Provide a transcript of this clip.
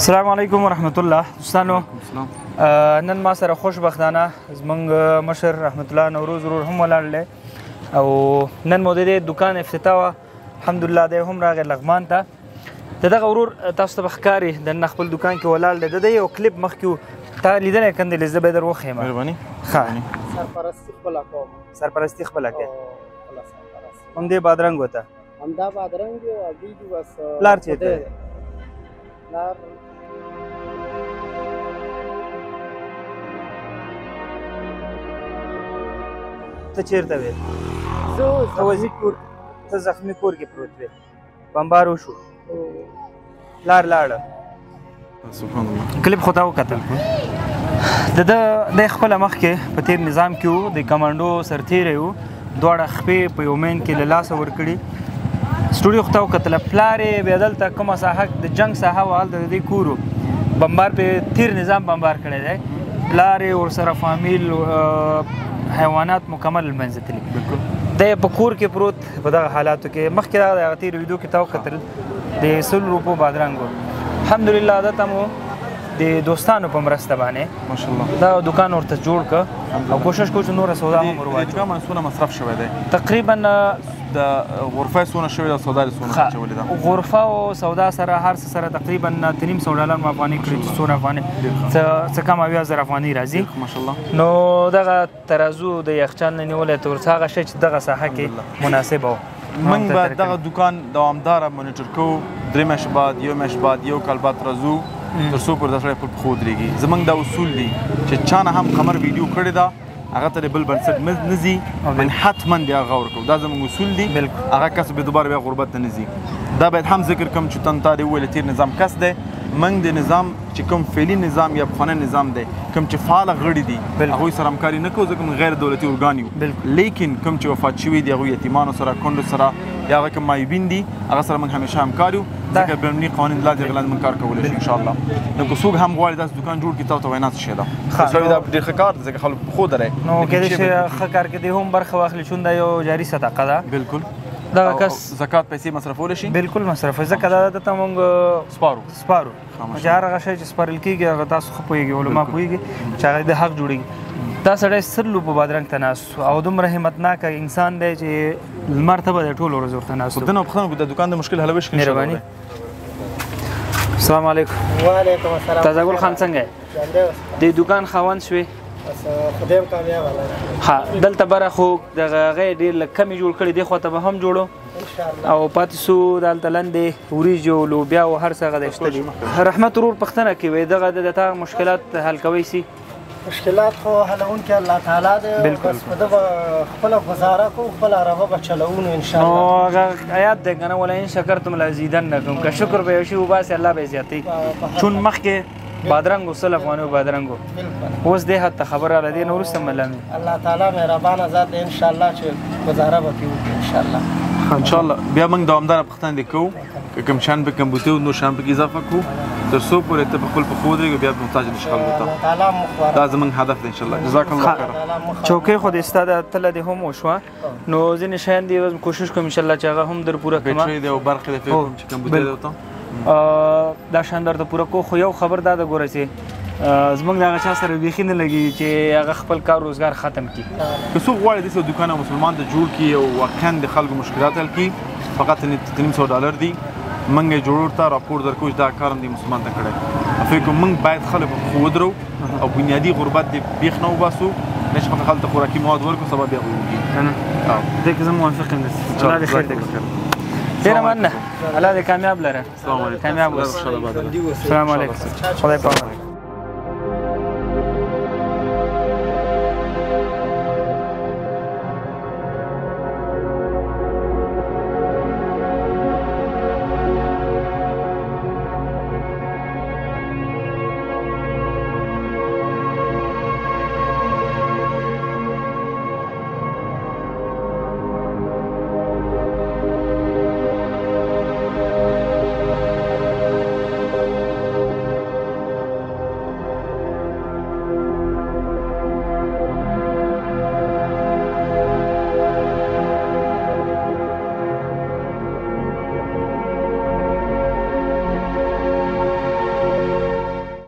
السلام علیکم ورحمت الله دوستانو. نن ما سره خوشبختانه زمونږ مشر رحمت الله نوروز ورور هم ولاړ دی او نن مو د دې دکان افتتاح وه. الحمدلله دی هم راغی لغمان ته. د دغه ورور تاسو ته به ښکاري دننه خپل دکان کې ولاړ دی. د ده یو کلیپ مخکې تا لیدلی که نه دی، زه به یې در وښیم. مهرباني. ښه، سرپرستي خپله کوم. سرپرستي خپله کوې؟ همدې بادرنګو ته؟ همدا بادرنګ دی او هګۍ دي بس. پلار چېرته دی؟ پلار ته چېرته وې؟ زه زخمي کور. ته زخمي کور کې پروت وې، بمبار وشو، پلار لاړه. سبحان الله. کلیپ خو تا وکتل. د ده دی خپله مخکې په تېر نظام کې و، د کمانډو سرتېری و، دواړه خپې په یو مین کې له لاسه ورکړي. سټوډیو خو تا وکتله. پلار یې بیا دلته کومه ساحه د جنګ ساحه وه، هلته د دې کور و، بمبار پې تېر نظام بمبار کړی دی. پلار یې ورسره فامیل حیوانات مکمل لمنځه تللي. بالکل. دی په کور کې پروت په دغه حالاتو کې. مخکې دا هغه تېرو ویډیو کې تا وکتل د 100 روپو بادرنګ و. الحمدلله ده ته مو د دوستانو په مرسته باندې ماشاءالله دا دکان ورته جوړ کړ او کوشش کوو چې نوره سودا هم ور واچوو. دکان باندې څونه مصرف شوی دی؟ تقریبا د غرفه څونه شوې ده، سودا یې څونه اچولې ده؟ غرفه او سودا سره هر څه سره تقریبا 350 ډالر مو افغانۍ کړې چې څونه افغانۍ، څه کم 70,000 افغانۍ راځي. ماشاءالله. نو دغه ترازو د یخچال نه نیولی تر څه هغه شی چې دغه ساحه کې مناسبه و. موږ به دغه دکان دوامداره مانیټر کوو، 3 میاشتې بعد، 1 میاشت بعد، 1 کال بعد راځو تر څو پورې دا سړی خپل پښو ودرېږي. زموږ دا اصول دي چې چا نه هم قمر ویډیو کړې ده هغه ته د بل بنسټ نه ځي، من حتما دې هغه غور کوو. دا زموږ اصول دي. هغه کس به دوباره بیا غربت ته نه ځي. دا باید هم ذکر کوم چې تن تا دې وویل تېر نظام کس دی. موږ د نظام چې کوم فعلي نظام یا پخوانی نظام دی، کوم چې فعاله غړي دي هغوی سره همکاري نه کوو، ځکه موږ غیر دولتي ارګان یو. لیکن کوم چې وفات شوي دي هغوی یتیمانو سره، کونډو سره، یا هغه کوم معیوبین دي هغه سره موږ همیشه همکار یو، ځکه بینالمللي قوانین لاندې هغې لاندې موږ کار کولی شو انشاءالله. نو که څوک هم غواړي داسې دکان جوړ کړي، تا ته وینا څه شی ده؟ دا ډېر ښه کار دی ځکه خلک پښو درئ. نو کېدای شي ښه کار کې دې هم برخه واخلي، چون دا یو جاري صدقه ده. بالکل. دغه کس زکات پیسې مصرفولی شي؟ بالکل مصرفوي، ځکه دا ده ته موږ سپارو. چې هر هغه شی چې سپارل کېږي هغه تاسو ښه پوهېږئ، علما پوهېږي چې هغه د حق جوړېږي. دا سړی 100 روپو بادرنګ ته ناست او دومره همتناکه انسان دی چې لمر ته به د ټولو ورځ ورته ناست و. خو دنه پوښتنه وکړو، د دکان د مشکل حلوي شي؟ مهرباني. السلام علیکم. وعلیکم السلام. تازه ګل خان څنګه یې؟ د دکان خاوند شوې؟ بس خدای هم کامیاب الله. ښه، دلته بره خو دغه هغې ډېر لږ کمې جوړ کړي، دې خوا ته به هم جوړو او پاتې سو دلته لاندې وریجې او لوبیا او هر څه هغه دی شته دي. رحمت ورور پوښتنه کوي دغه د تا مشکلات حل کوی سي؟ مشکلات خو حلوونکی الله تعالی دی. بس په ده به خپله ګزاره کوو، خپله عربه به چلوو نو انشاءالله. نو هغه آیات دی که نه، ولئن شکرتم لازیدنکم، که شکر به یو شي وباسي الله به یې زیاتوي. چون مخکې بادرنګو 100 افغانۍ بادرنګو، اوس دې حد ته خبره راغله، دې نه وروسته ملامې. الله تعالی مهربانه ذات دی، انشاءالله چې ګزاره به پرې وکړي انشاءالله. انشاءالله. بیا موږ دوامداره پوښتنه دې کوو که کوم شیان به کمبوتي او نور شیان پکې اضافه کړو تر څو پورې ته په خپل پښو ودرېږي، بیا محتاج نه شي خلکو ته. دا زموږ هدف دی انشاءالله. جزاک الله خیرا. چوکۍ خو دې ستا ده، تله دې هم وشوه، نو ځینې شیان دې کوشش کوم انشاءالله چې هغه هم در پوره کړم. بیټرۍ دی او برق دی، فکر کوم چې کمبوتي دی ورته. دا شیان درته پوره کوو. خو یو خبر دا ده ګوره چې زموږ د هغه چا سره بیخي نه لګېږي چې هغه خپل کار روزګار ختم کړي. که څوک غواړي داسې یو دکان مسلمان ته جوړ کړي او واقعا د خلکو مشکلات حل کړي، فقط 350 ډالر دي، موږ یې جوړ ورته راپور درکوو چې دا کار هم دې مسلمان ته کړی. فکر کوم موږ باید خلک په پښو ودرو او بنیادي غربت دې بیخ نه وباسو، نه چې فقط خلک ته خوراکي مواد ورکړو سبا بیا وږي. دې کې زه موافق یم. الله دې خیر درکړي. ډېره مننه، الله دې کامیاب لره. السلام علیکم. کامیاب اوسې. السلام علیکم. خدای پامان.